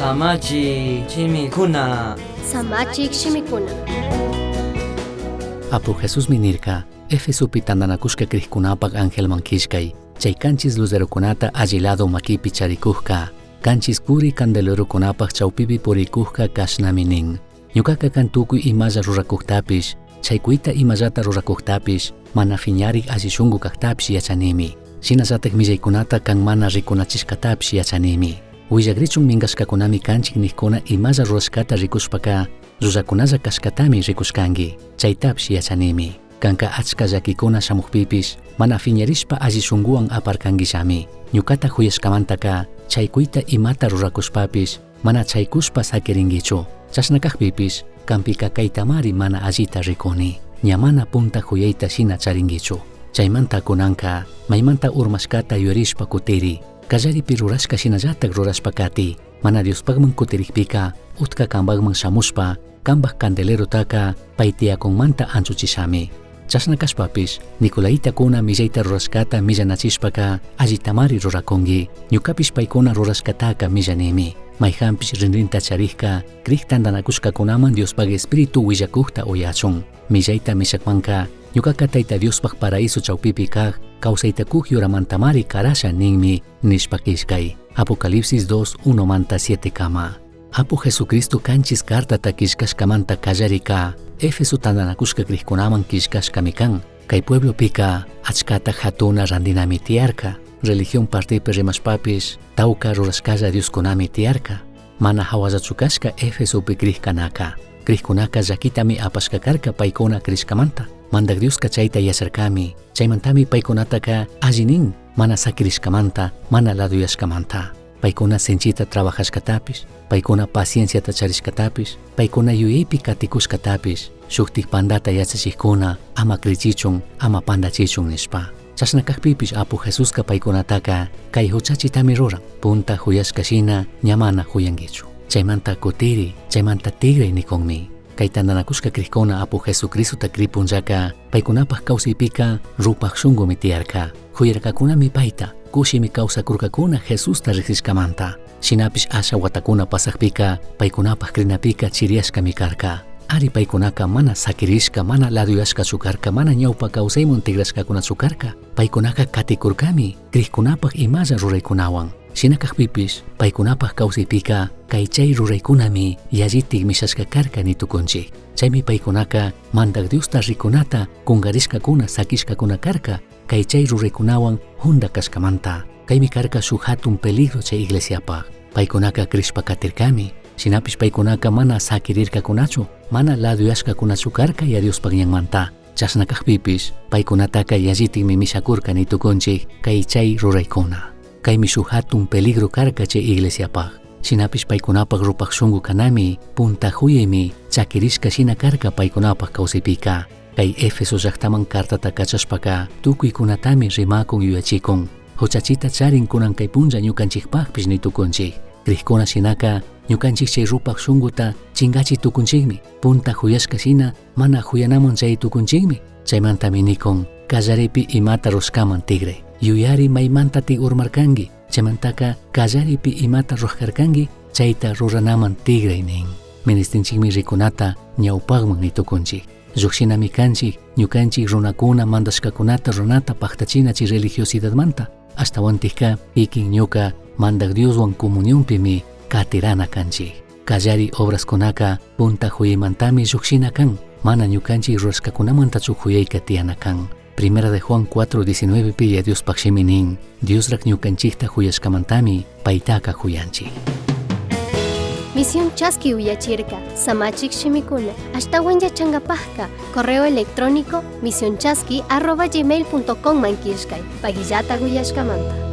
Samachi shimikuna. Samachik shimikuna. Apu Jesusmi nirca, Efesopi tandanacushca crijcunapac angelman quillcai, chai canchis luzerocunata alli lado maquipi charicujca, canchis curi candelerocunapac chaupipi puricujca cashnami nin. Ñucaca can tucui imalla ruracujtapish, chaicuita imallata ruracujtapish, mana fiñaric alli shungu cajtapish yachanimi. Shinallataj millaicunata can mana ricunachishcatapish yachanimi. Huillagrichun mingashcacunami canchij nijcuna imalla rurashcata ricushpaca, llullacunalla cashcatami ricushcangui. Chaitapish yachanimi. Canca achca llaquicuna shamujpipish, mana fiñarishpa alli shunguhuan aparcanguillami. Ñucata juyashcamantaca, chaicuita imata ruracushpapish, mana chaicushpa saquiringuichu. Chashna cajpipish, canpica caitamari mana allita ricuni. Ña mana punta juyaita shina charinguichu. Chaimanta cunanca, maimanta urmashcata yuyarishpa cutiri. Callaripi rurashca shinallataj rurashpa cati. Mana Diospajman cutirijpica, utca cambajman shamushpa, cambaj candelerotaca pai tiyacunmanta anchuchishami. Chashna cashpapish, Nicolaitacuna millaita rurashcata millanachishpaca allitamari ruracungui. Ñucapish paicuna rurashcataca millanimi. Maijanpish rinrinta charijca, crij tandanacushcacunaman Diospaj Espíritu huillacujta uyachun. Millaita mishacmanca, ñucaca Taita Diospaj paraíso chaupipi caj, causaita cuj yuramantamari carasha ninmi, nishpa quillcai. Apocalipsis 2, 1 manta 7 kama. Apu Jesucristo canchis cartata quillcashcamanta callarica, Éfeso tandanacushca crijcunaman quillcashcami can. Cai pueblopica achcata jatuna randinami tiyarca. Religión partipi rimashpapish, tauca rurashcalla dioscunami tiyarca. Mana jahuallachu cashca Éfesopi crijcanaca. Crijcunaca llaquitami apashca carca paicuna crishcamanta. Mandaj Diosca chaita yacharcami. Chaimantami paicunataca alli nin, mana saquirishcamanta, mana laduyashcamanta. Paicuna sinchita trabajashcatapish, paicuna pacienciata charishcatapish, paicuna yuyaipi caticushcatapish, shujtaj pandata yachachijcuna ama crichichun, ama pandachichun nishpa. Chashna cajpipish Apu Jesusca paicunataca cai juchachitami ruran, punta juyashca shina ña mana juyanguichu. Chaimanta cutiri, chaimanta tigrai nicunmi. Cai tandanacushca crijcuna Apu Jesucristota cri punllaca, paicunapaj causaipica rupaj shungumi tiyarca. Juyarcacunami paita, cushimi causacurcacuna Jesusta rijsishcamanta. Shinapish asha huatacuna pasajpica, paicunapaj crinapica chiriyashcami carca. Ari paicunaca mana saquirishca, mana laduyashcachu carca, mana ñaupa causaiman tigrashcacunachu carca. Paicunaca caticurcami, crijcunapaj imalla ruraicunahuan. Shina cajpipish, paicunapaj causaipica, cai chai ruraicunami yallitik mishashca carca ni tucunchij. Chaimi paicunaca Mandaj Diosta ricunata cungarishcacuna saquishcacuna carca, cai chai ruraicunahuan junda cashcamanta. Caimi carca shuj jatun peligro chai iglesiapaj. Paicunaca crishpa catircami. Shinapish paicunaca mana saquirircacunachu, mana laduyashcacunachu carca ya Diospaj ñanmanta. Chashna cajpipish, paicunataca yallitikmi mishacurca ni tucunchij cai chai ruraicuna. Caimi shuj jatun peligro carca chai iglesiapaj. Shinapish paicunapaj rupaj shungu canami, punta juyaymi chaquirishca shina carca paicunapaj causaipica. Cai Éfeso llajtaman cartata cachashpaca tucuicunatami rimacun yuyachicun. Juchachita charin cunan cai punlla ñucanchijpajpish ni tucunchij. Crijcuna shinaca ñucanchij chay rupaj shunguta chingachi tucunchijmi. Punta juyashca shina mana juyanaman chay tucunchijmi. Chaimantami nicun, callaripi imata rushcaman tigrai. Yuyari maimantati urmarcangui, chaymantaca callaripi imata rurarcangui, chaita ruranaman tigrai nin. Ministinchikmi ricunata ñaupajman ni tucunchij. Llujshinami canchij, ñucanchij runacuna mandashcacunata runata pajtachina chay religiosidadmanta. Ashtahuantikca kikin ñuca Mandaj Dioshuan comunionpimi catirana canchij. Callari obrascunaca punta juyaimantami llujshina can, mana ñucanchij rurashcacunamantachu juyaica tiyana can. Primera de Juan 4:19 pi ya Diospaj shimi nin, Diosraj ñucanchijta juyashcamantami paitaca juyanchij. Misión Chaski uyachirca, Samachik shimikuna, ashtawan yachangapajka, correo electrónico misionchaski@gmail.com man killkay, pagillata uyashkamanta.